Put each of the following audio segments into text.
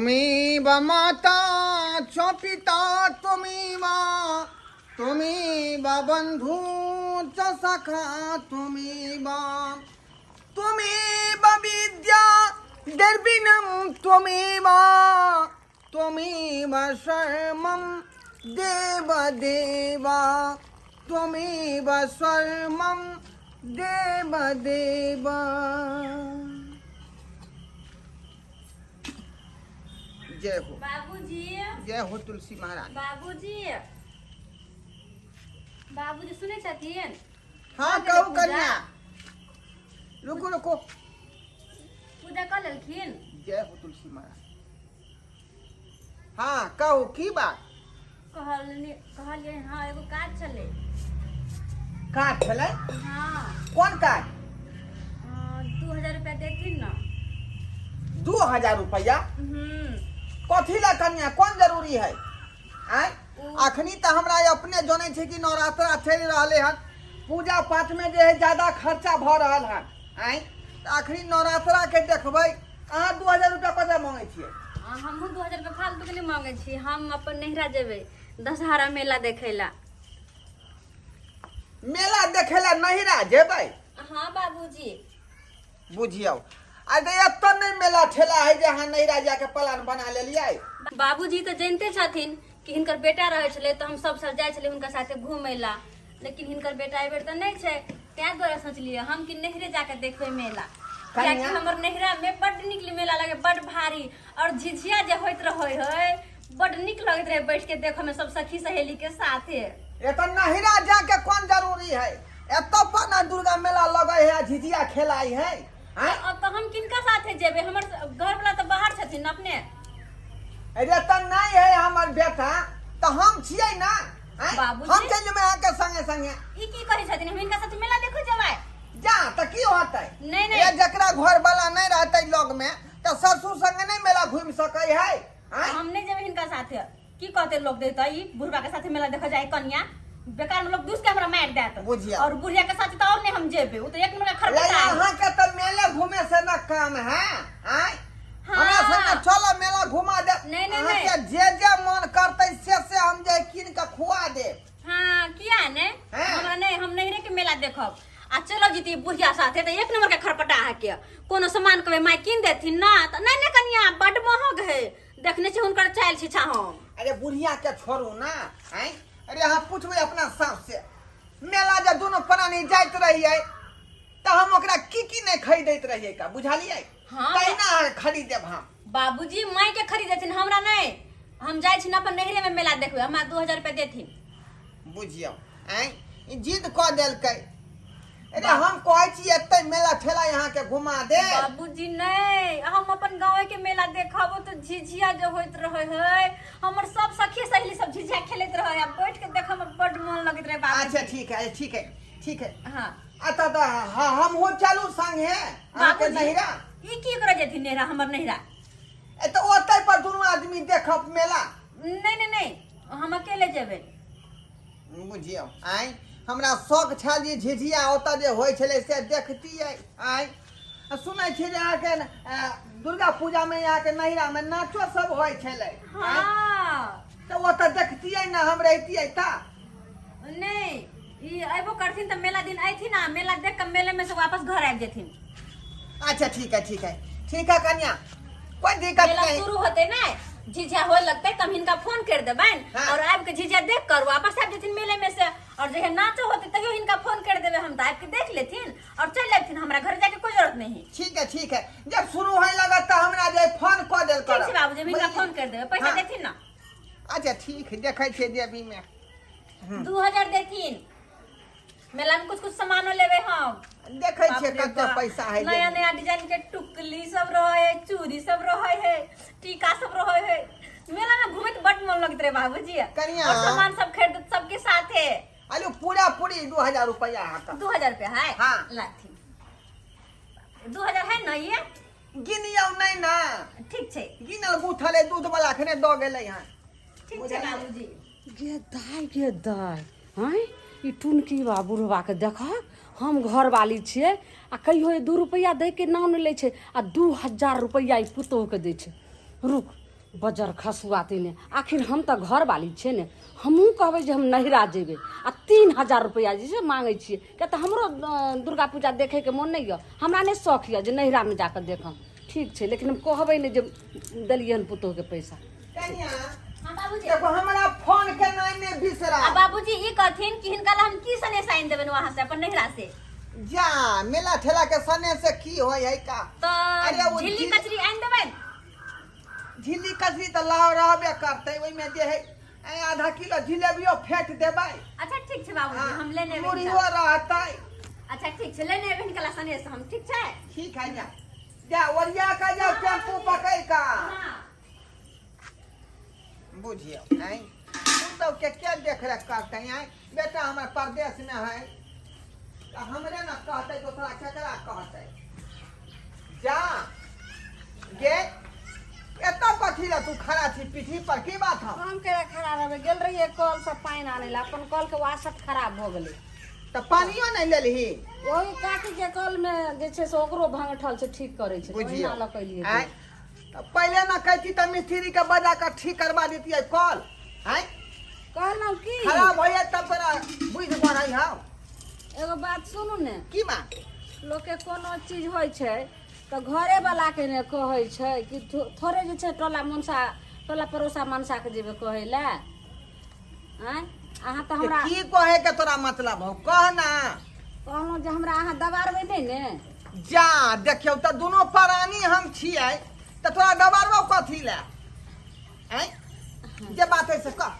তুমি বা মাতা চ পিতা তুমি বা তুমি বা বন্ধু চ সখা তুমি বা তুমি বা বিদ্যা দর্বিনম তুমি বা তুমি বা শর্মম দেব দেবা তুমি বা শর্মম देव देवा। जय हो। बाबूजी। जय हो तुलसी महाराज। बाबूजी, बाबूजी, सुनै छथिन? हाँ। भऽ गेलै कहू। पूजा? कन्या, रुको रुको। पूजा कऽ लेलखिन? जय हो तुलसी महाराज। हाँ, कहू, की बात? कहलनि, कहलियै, हँ, एगो काज छलै। काज छलै? हाँ। कोन काज? 2000 रुपया देथिन ने। 2000 रुपया? कथी ला कन्या, कोन जरूरी है? आय, अखनी तऽ हमरा अपने जनै छै कि नवरात्रा चलि रहलै हन, पूजा पाठमे जे है ज्यादा खर्चा भऽ रहल हन। आय, तऽ अखनी नवरात्राके देखबै, अहाँ 2000 रुपया कतऽ मांगै छियै? हमहूँ 2000 रुपया फालतूके नहि मांगै छी। हम अपन नैहरा जेबै दशहरा मेला देखै ला। मेला देखै ला नैहरा जेबै? हाँ बाबूजी। बुझियौ, अरे एतऽ नहि मेला ठेला है जे अहाँ नैहरा जाके प्लान बना लेलियै। बाबूजी तऽ जनिते छथिन कि हिनकर बेटा रहै छलै तऽ हम सब साल जाइ छलियै हुनका साथे घूमै ला, लेकिन हिनकर बेटा एहि बेर तऽ नहि छै, ताहि दुआरे सोचलियै हम कि नैहरे जाके देखबै मेला, कियाकि कनिया। हमर नैहरा में बड नीक मेला लगे, बड भारी, और झिझिया जे होइत रहै है, बड नीक लगैत रहे बैठ के देखऽ में सब सखी सहेली के साथे। एतऽ नैहरा जाके कोन जरूरी है? एतऽ पर ने दुर्गा मेला लगै है आ झिझिया खेलाइ है, आँय? अब तऽ हम किनका साथे जेबै? हमर घर वाला तऽ बाहर छथिन ने अपने। अरे, तऽ नहि है हमर बेटा तऽ हम छियै ने, आँय? बाबूजी। हम चलि जेबै अहाँके संगे संगे। ई की कहै छथिन? हम हिनका साथे मेला देखऽ जेबै? जा तऽ की होतै? नहि, नहि। ए, जकरा घर वाला नहि रहतै लग में तऽ ससुर संगे नहि मेला घुमि सकै है, आँय? हम नहि जेबै हिनका साथे। की कहते लोग देते, ई बुढ़वा के साथे मेला देखऽ जाय कनिया, बेकार में लोग दूस के हमरा मार देत। बुझिया। और बुढ़िया के साथे तो और नहीं हम जेबे, उ तो एक नंबर का खरपता है। अहाँ के तऽ मेला घूमे से न काम है, आँय? हाँ। हमरा संगे चलो, मेला घुमा दे। नहीं, नहीं, अहाँके जे जे मन करतै से हम जे कीन के खुआ देब। हाँ, किया ने? हाँ। हमरा नहीं, हम नैहरे के मेला देखब आ चलो जीती बुढ़िया साथे तो एक नंबर के खरपटा है के कोनो सामान कहबै माय कीन देथिन ना तऽ नहीं नहीं कनिया, बड महग है, देखने छी हुनकर चालि छी हम। अरे, बुढ़िया के छोड़ू ना, आँय? अरे, अहाँ पूछबै अपना सास से, मेला जे दुनू प्राणी जाइत रहियै तऽ हम ओकरा की की नहि खरीदैत रहियै का, बुझलियै? हाँ। तहिना अहाँ खरीदेब हम। बाबूजी, माय के खरीदेथिन, हमरा नहीं। हम जाइ छी न अपन नैहरे में मेला देखबै, हमरा 2000 रुपया देथिन। बुझियौ, आँय, ई जिद कऽ देलकै। अरे, हम कहै छी एते मेला ठेला अहाँके घुमा दे। बाबूजी, नहीं, हम अपन गाँव के मेला देखब तो झिझिया जे होइत रहे है, हमर सब सखी सहेली सब झिझिया खेलैत रहे आ बैठ के देखऽ में बड मन लगैत रहे बाबूजी। अच्छा, ठीक है, ठीक है, ठीक है। हाँ। अच्छा, तऽ हाँ, हमहूँ चलू संगे अहाँके बाबूजी, नैहरा? ई की करे जेथिन नैहरा, हमर नैहरा? ए, तऽ ओतै पर दुनू आदमी देखब मेला। नहीं नहीं नहीं, हम अकेले जेबै। बुझियौ, आँय, हमरा शौक छल जे झिझिया ओतऽ जे होइ छलै से देखतियै। आँय, आ सुनै छी जे अहाँके दुर्गा पूजामे अहाँके नैहरामे नाचो सब होइ छलै, आँय? हाँ। तऽ ओतऽ देखतियै ने, हम रहितियै तऽ। नहीं, ई अयबो करथिन तऽ मेला दिन अयथिन आ मेला देख कऽ मेले में से वापस घर आबि जेथिन। अच्छा, ठीक है, ठीक है, ठीक है कन्या, कोई दिक्कत मेला नहीं। शुरू होते ना, झिझिया होए लगते, तब हिनका फोन कर देबनि। हाँ। और आबि के झिझिया देख कर वापस आबि जेथिन मेले में से, और जहिया नाचो होते तहियो हिनका फोन कर देबे हम, तऽ आबि के देख लेथिन और चलि अयथिन, हमरा घर जाके कोई जरूरत नहीं। ठीक है, ठीक है, जब शुरू होए लगत तऽ हमरा जे फोन कऽ देल ठीक छै करब। बाबूजी, हम हिनका बुझलियै? फोन कर देबै, पैसा हाँ। देथिन ना? अच्छा, ठीक है, देखै छियै देवी में। 2000 देथिन, मेला में कुछ कुछ सामानो लेबै हम। देखै बाप छियै रे कते बाप। पैसा है। नया देवी। नया डिजाइन के टुकली सब रहे है, चूड़ी सब रहे है, टीका सब रहे है। मेला में घूमे तो बड मन लगत रहे बाबूजी। कनिया। और सामान सब खरीद सबके साथे। अरे, पूरा पूरी 2000 रुपया अहाँके। 2000 रुपया है? हाँ। लाथिन, 2000 है न ये? गिनियौ नहि ने। ठीक छै। गिनल गुथल है, दूध वाला अखने दऽ गेलै हन। ठीक छै बाबूजी। गे दाइ, गे दाइ, आँय, ई टुनकी बा बुढ़बाके देखहक, हम घरवाली छियै आ कहियो ई 2 रुपैआ दैके नाम नहि लै छै आ 2000 रुपैआ ई पुतोहुके दै छै। रुक। बजर खसुआ तीने आखिर हम तऽ घरवाली छियै ने, हमहूँ कहबै जे हम नैहरा जेबै आ 3000 रुपैआ जे छै मांगै छियै, किया तऽ हमरो दुर्गा पूजा देखैके मोन नहि यऽ, हमरा नहि शौख यऽ जे नैहरामे जाकऽ देखब। ठीक छै, लेकिन हम कहबै नहि जे देलियै हन पुतोहुके पैसा। कनिया हाँ बाबूजी। देखो, हमरा फोन के नाम ने बिसरा। आ बाबूजी ई कहथिन कि हिनका ला हम की सनेस आनि देबनि वहाँ से, अपन नैहरा से? जा, मेला ठेला के सने से की होय है का? अरे तऽ ओ झिल्ली कचरी आनि देबनि। झिल्ली कचरी तऽ लाव रहबे करतै, ओहिमे जे है आधा किलो जिलेबियो फेंट देबै। अच्छा ठीक छै बाबूजी, हम लेने एबै मुड़ियो हिनका। रहतै। अच्छा ठीक छै, लेने एबै हिनका ला सनेस हम, ठीक छै? ठीक है, जा जा, ओरिया का जाओ, टेम्पू पकड़ का। हाँ। बुझियो आँय, पुतहु के के देख रेख करतै? आँय, बेटा हमर परदेश में है तऽ हमरे ने कहतै, दोसरा केकरा कहतै? जा गे, एतऽ कथी लए तू खड़ा छी पीठी पर, की बात हौ? हम केना खड़ा रहबै? गेल रहियै कल से पानि आनै लए, अपन कल के वासट खराब भऽ गेलै। तऽ पानियो नहि लेलही? ओहि काकी के कल मे जे छै से ओकरो भंगठल छै, ठीक करै छै, तऽ बुझियौ ओहिना लऽ कऽ एलियै। आँय, तऽ पहिले ने कहती तऽ मिस्त्री के बजा कऽ ठीक करबा देतियै कल। आँय? कहलहुँ की, खराब होइए तब तोरा बुझि पड़ै हौ। एगो बात सुनू ने। की बात? लोकके कोनो चीज होइ छै तऽ घरे वाला के ने कहै छै कि थोड़े जे छै टोला मनसा, टोला पड़ोसा मनसा के जेबै कहै लए? आँय, अहाँ तऽ हमरा की कहे के तोरा मतलब हौ, कह ना। कहलहुँ जे हमरा अहाँ दबारबै नहि ने? जा, देखियौ तऽ दुनू प्राणी हम छियै तऽ तोरा दबारबौ कथी लए? आँय, जे बात है से कह।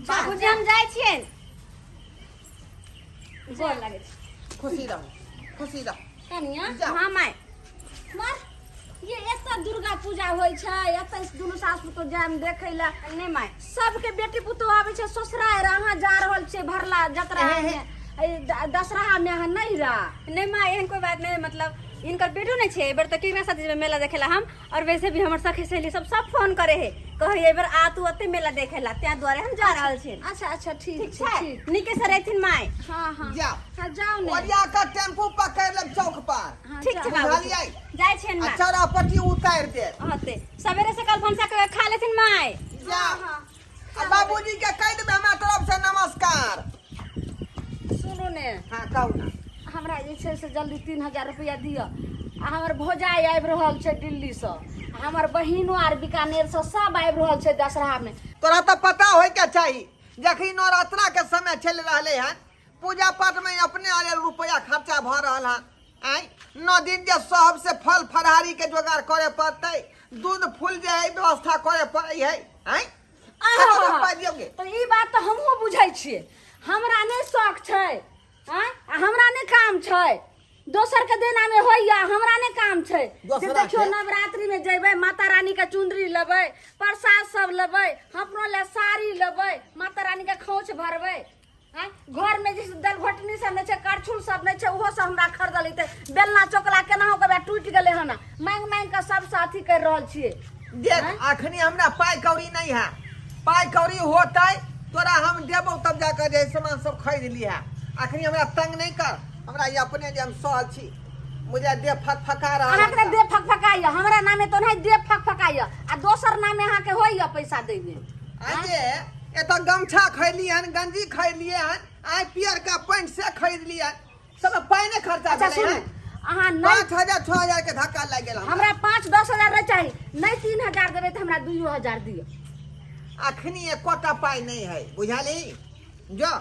बाबूजी, हम जाइ छियनि, गोर लागै छी। खुशी रहू, खुशी रहू। कनिया। जाउ। हाँ माय। मर ये, एतऽ दुर्गा पूजा होइ छै, एतऽ दुनू सास पुतोह जायब देखै लए? नहि माय। सबके बेटी पुतोह आबै छै ससुरारि, अहाँ जा रहल छियै भरला जतरा मे, एहि दशहरा मे अहाँ नैहरा? नहि माँ, एहन कोइ बात नहि, मतलब हिनकर बेटो नहि छै एहिबेर, तऽ केकरा साथे जेबै मेला देखे ला हम? और वैसे भी हमर सखी सहेली सब सब फोन करे है, कहे एहिबेर आ तू ओते मेला देखे ला, तें दुआरे हम जा रहल छी। अच्छा अच्छा, ठीक ठीक छै। छै। ठीक। नीके से रहथिन माय। हाँ हाँ। जाउ। हाँ, जाउ ने। ओरिया कऽ टेम्पू पकड़ि लेब चौक पर। हाँ, ठीक जाउ। छै बाबूजी। बुझलियै? जाइ छियनि आ माय। चौरा पट्टी उतारि देब। होते सवेरे से कल भनसा के खा लेथिन माय। जा, आ बाबूजी के कहि देबै हमरा तरफ से नमस्कार। सुनू ने। हाँ, कहू ना। हमरा जे छै से जल्दी 3000 रुपैआ दिअ, आ हमर भौजाइ आबि रहल छै दिल्लीसँ, आ हमर बहिनो आर बीकानेरसँ सब आबि रहल छै दशहरामे। तोरा तऽ पता होय के चाही, जखनी नवरात्रा के समय चलि रहलै हन, पूजा पाठ में अपने आले रुपया खर्चा भऽ रहल हन। आँय, 9 दिन जे सब से फल फलहारी के जोगाड़ करे पड़तै, दूध फूल जे है व्यवस्था करे पड़ै है। आँय, कतऽ से पाइ दियौगे? तऽ ई बात तऽ हमहूँ बुझै छियै, हमरा नहि शौक छै आँय, आ हमरा नहि काम छै, दोसर के देना में होइया, हमरा नहि काम छै जे दोसरा देखियौ के? नवरात्रि में जेबै, माता रानी के चुनरी लेबै, प्रसाद सब लेबै, अपनो ले साड़ी लेबै, माता रानी के खोंच भरबै। आँय, घर में जे दलघोटनी सब नहि छै, करछुल सब नहि छै, ओहो सब हमरा खरीदल हेतै, बेलना चोकला केनाहु के टूटि गेलै हन, मांगि मांगि कऽ सबसँ अथी करि रहल छियै। देख, अखनी हमरा पाइ कौड़ी नहीं है, पाइ कौड़ी होतै तोरा हम देबौ, तब जाकर जे सामान सब खरीद लिहा। अखनी हमरा तंग नहीं कर, हमरा ई अपने जे हम सहल छी, मुझे देह फकफका रहल अहाँके है। देह फकफकाइया, हमरा नामे तो नहीं देह फकफकाइया, आ दोसर नामे अहाँके होइया पैसा दैमे। आइ जे एतऽ गमछा खरीदलियै हन, गंजी खरीदलियै हन, आइ पियरका पैंट से खरीदलियै हन, सब पाइ नहि खर्चा अच्छा भेलै सुनू हन। अहाँ नहि 5000 6000 के धक्का लागि गेल हमरा। हमरा 5-10 हजार नहि चाही, नहि 3000 देबै तऽ हमरा 2000 दिअ। अखनी एकोटा पाइ नहि है, बुझलही? जो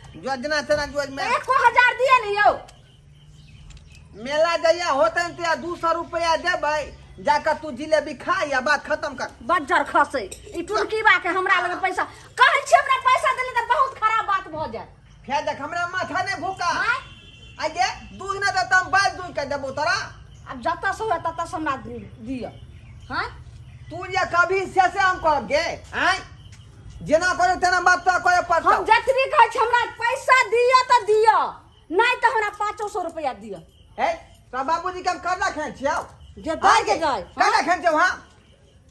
जो, जेना तेना जो में 1000 दिअ ने यौ। मेला जहिया होतै ने तहिया 200 रुपया देबै, जाकर तू जिलेबी खा या बात खत्म कर। बज्जर खसै ई टुनकीबा के, हमरा लग पैसा कहै छी, हमरा पैसा देले तऽ बहुत खराब बात भऽ जायत। फेर देख, हमरा माथा नहि भूका। आँय? आगे दूध नहि देतौ, हम बालि दूध के देबौ तोरा। आब जतऽ से हुए ततऽ से हमरा दिअ। हँ। तू जे कभी से से हम करब गे? आँय, जेना करे तेना बात तोरा करे पड़तौ। हम जतबी कहै छी, हमरा पैसा दिअ तऽ दिअ, नहि तऽ हमरा 500 रुपया दिअ। हे, तोरा बाबूजी के हम कर्जा खेने छियौ? जे दऽ के जाय। कर्जा खेने छियौ? हाँ,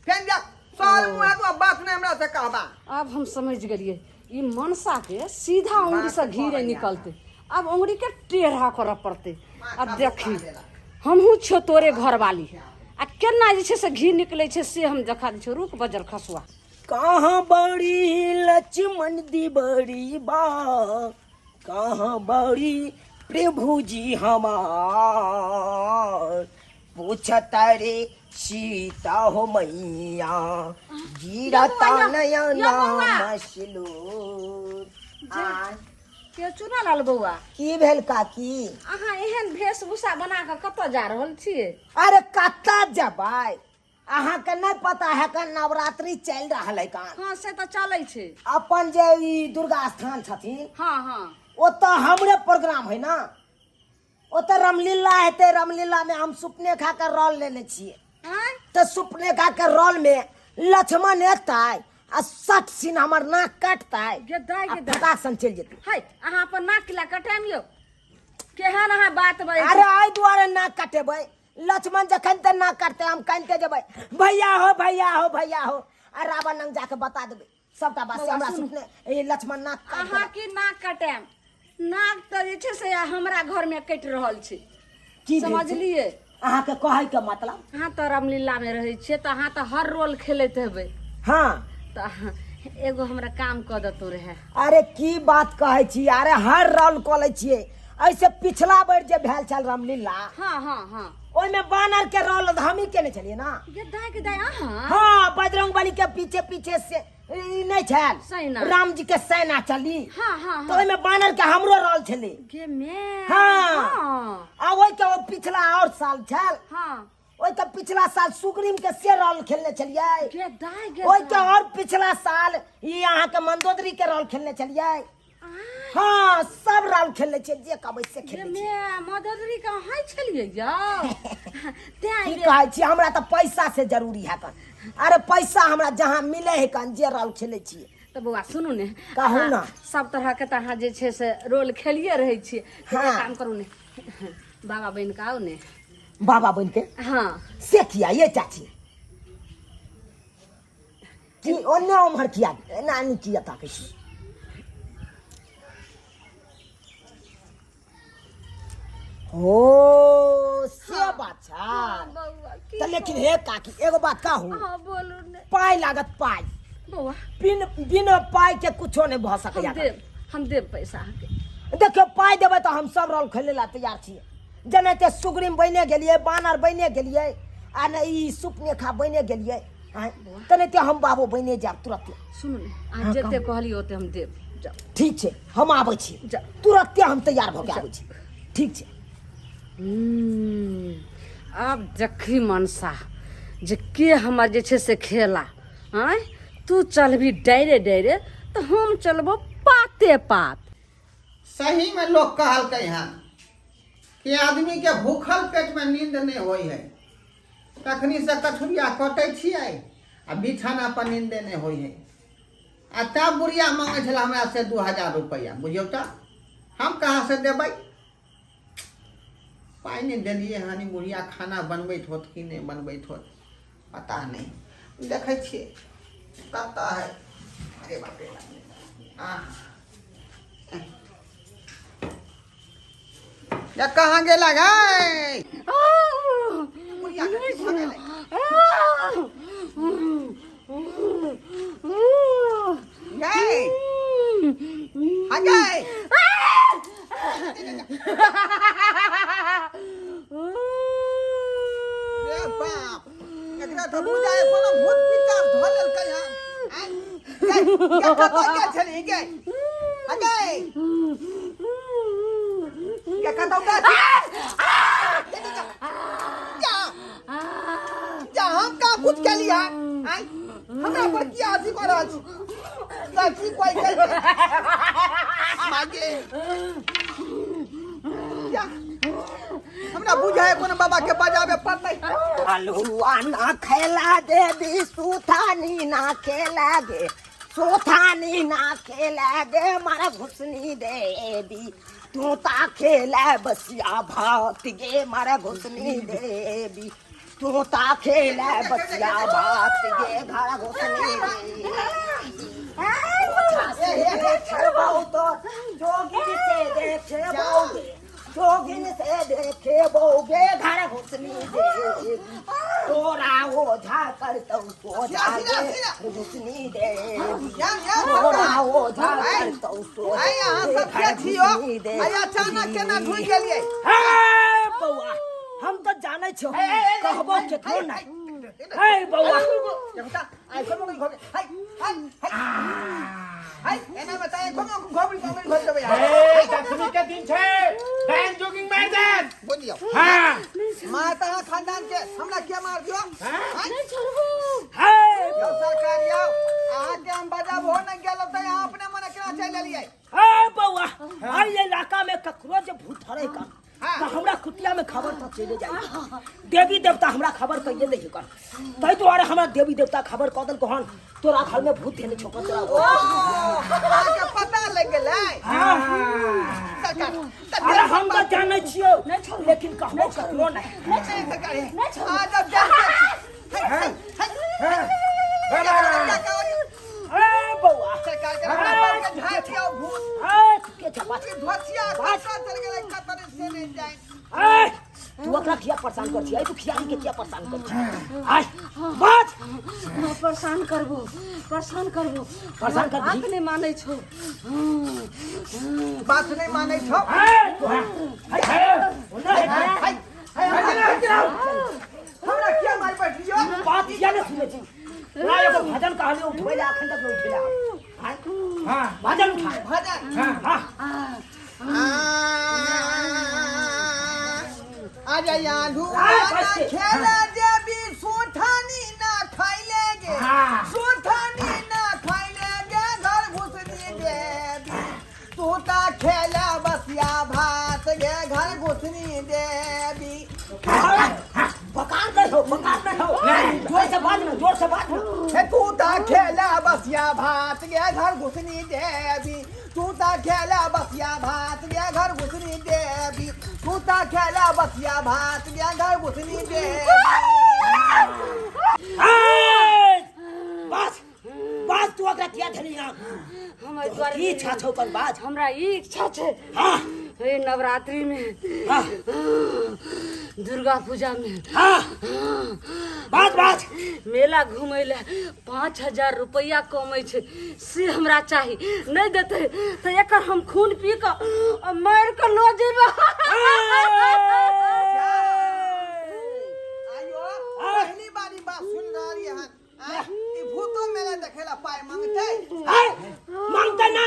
फेन जा साल मुँह तो बात नहि हमरा से कहबा। आब हम समझ गेलियै, ई मनसा के सीधा उंगली से घी नहि निकलतै, आब उंगली के टेढ़ा करऽ पड़तै। आब देखी, हमहूँ छियौ तोरे घरवाली। आ केना जे छै से घी निकलै छै से हम देखा दै छियौ रुक बजर खसुआ। कहाँ बड़ी लक्ष्मण दी बड़ी बा, कहाँ बड़ी प्रभु जी हमार, पूछता रे सीता हो मैया, गिरता यौ नयना बौआ। मसलूर। आ, के चुना लाल बौआ, की भेल काकी? अहाँ एहन वेशभूषा बना कऽ कतऽ जा रहल छियै? अरे कतऽ जेबै, अहाँके नहि पता है कि नवरात्रि चलि रहल है कान? हँ से तऽ चलै छै। अपन जे ई दुर्गा स्थान छथिन, हँ हँ, ओतऽ हमरे प्रोग्राम है ना, ओतऽ रामलीला हेतै। रामलीला में हम सुपने खा के रोल लेने छियै। आँय? तऽ सुपने खा के रोल में लक्ष्मण एतै आ सट सीन हमर नाक काटतै गे दाइ, आ गे दाइ, फटाक सन चलि जेतै। है अहाँ अपन नाक किला कटाएम यौ? केहन अहाँ बात बजै छी? अरे एहि दुआरे नाक कटेबै, लक्ष्मण जखन ते नाक काटतै हम कानिते जेबै, भैया हो, भैया हो, भैया हो, आ रावण लग जाके बता देबै सबटा बात से। बौआ, हमरा सुनू। सुपने ए लक्ष्मण नाक काटि अहाँ देलक। की नाक कटाएम? नाक तऽ जे छै से हमरा घरमे कटि रहल छै। की भेल छै? समझलियै? अहाँके कहैके मतलब? अहाँ तऽ रामलीलामे रहै छियै तऽ अहाँ तऽ हर रोल खेलैत हेबै। हँ। तऽ अहाँ एगो हमरा काम कऽ देतौ रहए। अरे की बात कहै छी, अरे हर रोल कऽ लै छियै। ऐसे पिछला बेर जे भेल छल रामलीला, हँ हँ हँ, ओहिमे बानर के रोल हमही केने छलियै ना। गे दाइ, गे दाइ, अहाँ? हाँ, बजरंग बली के पीछे पीछे से ई नहि छल सेना। राम जी के सेना चली, हँ हँ, तऽ ओहिमे बानर के हमरो रोल छलै। गे मे। हाँ। हँ। आ ओहिके ओ पिछला और साल छल, हँ, ओहिके पिछला साल सुग्रीम के से रोल खेलने छलियै। गे दाइ, गे ओहिके दाइ। और पिछला साल ई अहाँके मंदोदरी के रोल खेलने छलियै। हाँ, सब रोल खेलने छियै, जे कहबै से गे खेलने छियै। मे मददरी के अहाँ छलियै यौ तें की कहै छी, हमरा तऽ पैसा से जरूरी है कन। अरे पैसा हमरा जहाँ मिले है कन जे रोल खेलै छियै। तऽ बौआ सुनू ने। कहू अहाँ ने। सब तरह के तऽ अहाँ जे छै से रोल खेलिए रहै छियै। तऽ हाँ। एक काम करू ने, बाबा बनि कऽ आउ ने। बाबा बनि के? हाँ। से किया ये चाची? की ओन्ने ओम्हर किया एना नहीं किया ताकै छी? हो से बात छै। हाँ, बौआ की तऽ लेकिन हे काकी, एगो बात कहू? हाँ बोलू ने। पाइ लागत पाइ। बौआ, बिन बिन पाइ के कुछो नहि भऽ हम सकैया। देब, हम देब पैसा अहाँके। देखियौ, पाइ देबै तऽ हम सब रोल खेलै लए तैयार छियै। जेनाहिते सुग्रीम बने गेलियै, बानर बने गेलियै, आ ने ई सुपनेखा बने गेलियै, आँय, तेनाहिते हम बाबो बने जायब तुरते। सुनू ने, अहाँ हाँ, जते कहू। कहलियै ओते हम देब, जाउ। ठीक छै, हम आबै छी। जा। तुरते हम तैयार भऽ के आबै छी। ठीक छै। आब देखी मनसा जे के हमर जे छै से खेला। आँय, तू चलबी डायरे डायरे तऽ हम चलबो पाते पात। सही में लोग कहलकै हन कि आदमी के भूखल पेट में नींद नहीं होई है। तखनी से कठुरिया कटै छियै आ बिछाना पर नींदे नहीं होई है। आ तब बुढ़िया मांगै छलै हमरा से 2000 रुपैआ। बुझियौ तऽ हम कहाँ से देबै? पाइ नहि देलियै हन। ई बुढ़िया खाना बनबैत होत कि नहि बनबैत होत, पता नहि। देखै छियै कतऽ है। अरे बाप रे बाप, आ या कहाँ गेला गै बुढ़िया? के की भऽ गेलै गै? हाँ गै, रे बाप, एकरा तऽ बुझाय कोनो भूत पिचास धऽ लेलकै हन। आँय, गै, गै, कतऽ गेल छलही गै? हाँ गै, गै, कतऽ गेल छलही? जा जा, हम कहाँ कुछ केली हन? आँय, हमरा पर किया हँसी कऽ रहल छी? तऽ की कोइ केलकै मागे? जा, हमरा बुझाय कोनो बाबा के बजाबे पड़तै। अलुआ ना खेला देवी, सुथानी ना खेला गे, सुथानी ना खेला गे, मारा घुसनी देवी, तू ता खेला बसिया भात गे, मारा घुसनी देवी, तू ता खेला बसिया भात गे, घर घुसनी देवी। जोगी से देखे बहु, जोगिन से देखे बोगे घर घुसनी देवी तोरा ओझा करतौ सोझा गे घुसनी देवी तोरा ओझा करतौ सोझा आइ अहाँ सब के छियो आइ अचानक केना घुरि गेलियै हे बौआ हम तऽ जानै छियौ कहबो केकरो नहि हे बौआ दसमी के दिन छै डाइन जोगिंग मारि देत हाँ मार तऽ खानदान के हमरा के मार दियो नहि छोड़बो हे यौ सरकार यौ अहाँके हम बजाबो नहि गेलहुँ तऽ अहाँ अपने मने केना चलि एलियै हे बौआ एहि इलाका में ककरो जे भूत धरे का हाँ। तऽ हमरा कुटिया में खबर तऽ चलि जाइ देवी देवता हमरा खबर कहिए नहि कर ताहि दुआरे हमरा देवी देवता खबर कऽ देलको हन तोरा घर में भूत धेने छौ तोरा ओ अहाँके पता लागि गेलै सरकार तऽ अरे हम तऽ जानै छियौ लेकिन कहबो ककरो नहि नहि सरकार अहाँ जब जानिते छी। है, है, है। क्या कहलियै? ए बौआ सरकार के हमरा बाप के झाड़ि दियौ भूत ए के छपा ई धोतिया कतऽ चलि गेलै कतऽ से नहि जानि ए तू ओकरा किया परेशान कर छी तू खियारी के किया परेशान कर छी आय बाज हाँ, परेशान करबो परेशान करबो परेशान कर बात दही। नहि मानै छौ बात नहि मानै छौ ए तू है है ओने है है, है, हमरा किया मारि बैठलियो बात किया नहीं सुने छी ना एगो भजन कहलियो उठबै ले अखन तक नहीं उठेला आय हाँ भजन उठा भजन हाँ हाँ अरे आलू आ, बस। खेला देवी सुथानी ना खाइले गे हाँ। सुथानी ना खाइले गे घर घुसनी देवी तू ता खेला बसिया भात गे घर घुसनी देवी बकार नहीं हो बकार नहीं हो जोर से बाज ना जोर से बाज ना हे तू ता खेला बसिया भात गे घर घुसनी देवी तू ता खेला बसिया भात गे घर घुसनी देवी तू ता खेला बसिया भात गे घर घुसनी देवी ए, बस बस तू ओकरा किया धरी यहाँ हमर दुआरे की इच्छा छौ कर बाज हमरा ई इच्छा छै हाँ हे नवरात्रि में हाँ दुर्गा पूजा में हाँ बाज बाज मेला घूमै लए 5000 रुपैआ कमै छै से हमरा चाही नहि देतै तऽ एकर हम खून पी कऽ आ मारि कऽ लऽ जेबै आइयो पहली बारी बात सुन रहलियै हन आँय, ई भूतो मेला देखे ला पाइ मांगतै है मांगते ना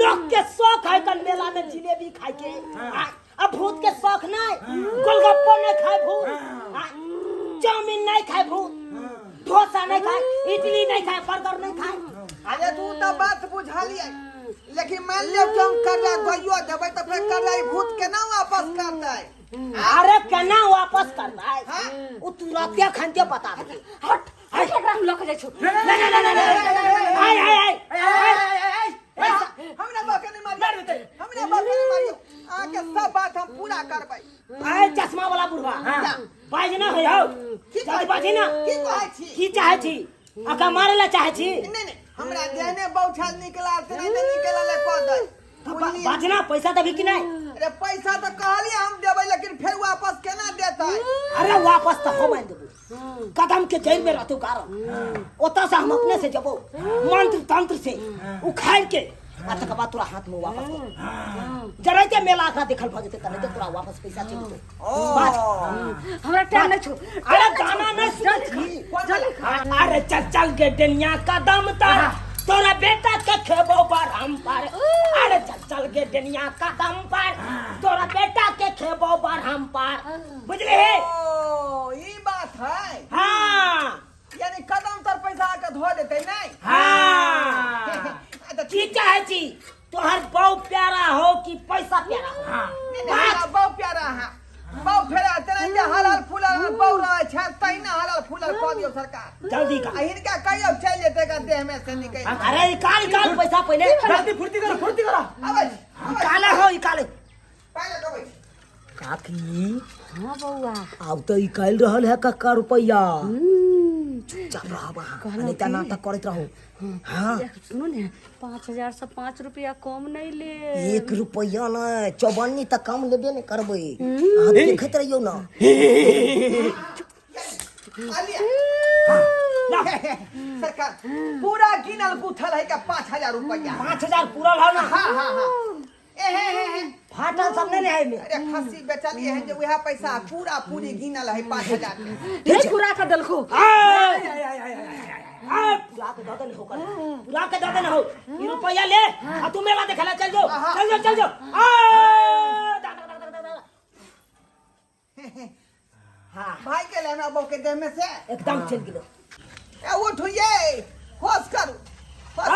लोग के शौक है कल मेला में जिलेबी खाए के अब भूत के शौक नहीं गोलगप्पो नहीं खाए भूत चाउमीन नहीं खाए भूत डोसा नहीं खाए इडली नहीं खाए बर्गर नहीं खाए अरे तू तऽ बात बुझलियै लेकिन मान लियौ कि हम कर्जा दइयो देबै तऽ फेर कर्जा ई भूत केना वापस करतै अरे केना वापस करता है हाँ? उ तुरंते खनते बता दे हट हट एकरा हम लऽ कऽ जाइ छौ नहीं नहीं नहीं नहीं आय आय आय हमरा बाप के नहीं मारियो हमरा बाप के नहीं मारियो अहाँके सब बात हम पूरा करबै आय चश्मा वाला बुढ़वा बाज ना हो हो की जल्दी बाजी ना की कहै छी की चाहे छी अका मारे ला चाहे छी नहीं नहीं हमरा देने बौछाल निकला ते नहीं ते निकला ले कह दे बुझलियै? बाजना पैसा देबी कि नहीं अरे पैसा तो कहलिए हम देबै लेकिन फेर वापस केना देतै अरे वापस तो हम आनि देबो कदम के जड़ में रहतौ कारण ओतऽ से हम अपने से जबो मंत्र तंत्र से उखाड़ के आ तकर बाद तोरा हाथ में वापस दे जरैते मेला अखरा देखल भऽ जेतै तनैते तोरा वापस पैसा चलि जेतौ बाज हमरा टाइम नहि छौ अरे गाना नहीं सुनै छी अरे चल चल के डनिया कदम तर तोरा बेटा के खेबो पर हम पर अरे चल चल के डनिया कदम पर तोरा बेटा के खेबो पर हम पर बुझले हे ओ ई बात है हाँ यानी कदम तर पैसा आके धो देते नहीं हाँ तऽ की चाहे छी तोहर बहु प्यारा हो कि पैसा प्यारा हो हाँ नहीं, नहीं, हमरा बहु प्यारा है बहु फेरा तेना जे हलल फूलल बहु रहै छै तहिना हलल फूलल कऽ दियौ सरकार जल्दी का आ हिनका कहियौ चलि जेतै का देह में से निकलि अरे निकाल निकाल पैसा पहले जल्दी फुर्ती करो फुर्ती करो अबै छी, अबै छी, निकाले हो निकाले पहिले अबै छी। काकी हाँ बौआ आब तो निकाल रहल है कक्का रुपया चुपचाप रहब अहाँ, नहीं तऽ नाटक करैत रहू। हाँ। सुनू ने, 5000 से 5 रुपया कम नहीं ले। 1 रुपया नहीं, चौबन्नी तक कम लेबे नहीं करबै, अहाँ देखैत रहियौ ना। सरकार पूरा गिनल गुथल है का 5000 रुपया। 5000 पूरा लाओ ना। हाँ हाँ हाँ, एहे एहे फाटल सब नहीं है में। अरे खस्सी बेचलिए है जे वह पैसा पूरा पूरी गिनल है 5000। नहीं पूरा कर दलको। पूरा के दे देने हो, पूरा के दे देने हो। ई रुपया ले आ तू मेला देखला चल जो, चल जो, चल जो। आ दा दा दा दा दा। हाँ भाई के लेना बहू के देह में से एकदम चल गेलो। ए उठ ये होश करू।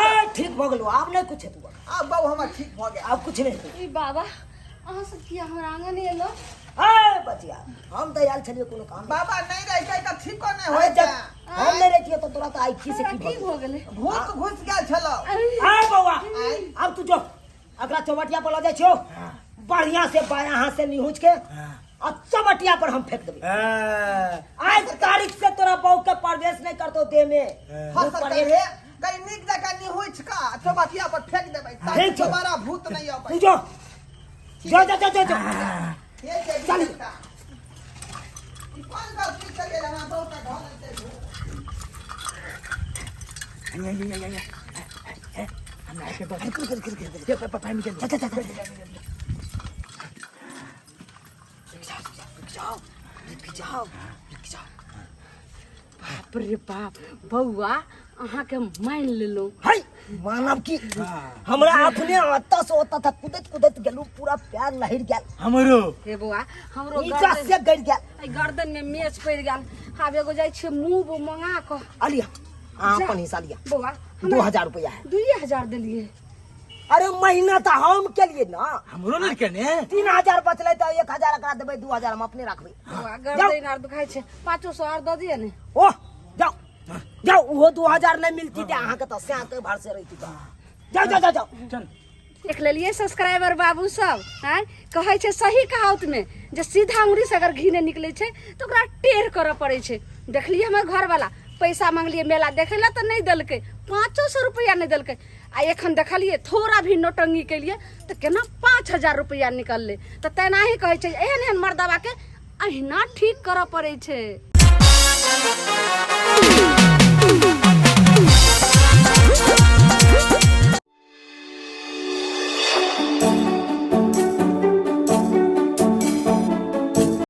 ए ठीक भ गेलो, आब नहीं कुछ हेतु। आब बहू हमर ठीक भ गेल, आब कुछ नहीं हेतु। ई बाबा अहाँ सब किया हमरा आंगन एलो? ए बचिया, हम तऽ आयल छलियै कोनो काम। बाबा नहीं रहते तऽ ठीको नहीं अरे होइत। जब हम नहीं रहतियै तऽ तोरा तऽ आइ की से की की भऽ भऽ गेलै? भूत घुस गेल छलो। ए बौआ, आब तू जो अगला चौबटिया पर लऽ जाइ छियौ, बढ़िया से बायां हाथ से निहुँच के आ चौबटिया पर हम फेंक देबै। आज तारीख से तोरा बहू के प्रवेश नहीं करतो देह में। हाँ सरकार, हे कहीं नीक जकाँ निहुँच कऽ चौबटिया पर फेंक देबै ताकि ठीक छौ। दोबारा भूत नहीं अबै। तू जो जो जो जो जो जो। चल। कोन गलती करिए हमरा बहू के घर एतै भूत? बाप रे बाप, बौआ अहाँके मानि लेलहुँ। है मानव की हमरा अपने ओतऽ से ओतऽ तक कुदैत कुदैत गेलहुँ, पूरा पैर लहरि गेल। हमरो हे बौआ, हमरो नीचा गर्दन से गड़ि गेल। एहि गर्दन में मेच पड़ि गेल। आब एगो जाइ छियै मुँह मंगा कऽ। अलिया, अहाँ अपन हिस्सा लिया। बौआ 2000 रुपया है। 2000 देलियै। अरे महीना तऽ हम केलियै ना, हमरो लड़के ने 3000 बचलै तऽ 1000 एकरा देबै, 2000 हम अपने राखबै। बौआ गर्दन आर दुखाइ छै, 500 आर दऽ दिअ ने। ओह जाओ जाओ, ओहो 2000 नहि मिलती तऽ अहाँके तऽ सएह के भरसे रहिती। तऽ जाओ जाओ जाओ जाओ। चल देख लेलियै सब्सक्राइबर बाबू सब, आँय कहै छै सही कहावत में जे सीधा उंगली से अगर घी नहि निकलै छै तऽ ओकरा टेढ़ करऽ पड़ै छै। देखलियै हमर घरवाला पैसा मांगलियै मेला देखै लए तऽ नहि देलकै, 500 रुपैआ नहि देलकै। आ एखन देखलियै थोड़ा भी नौटंगी केलियै तऽ केना 5000 रुपैआ निकललै। तऽ तेनाही कहै छै एहन एहन मर्दबाके अहिना ठीक करऽ पड़ै छै।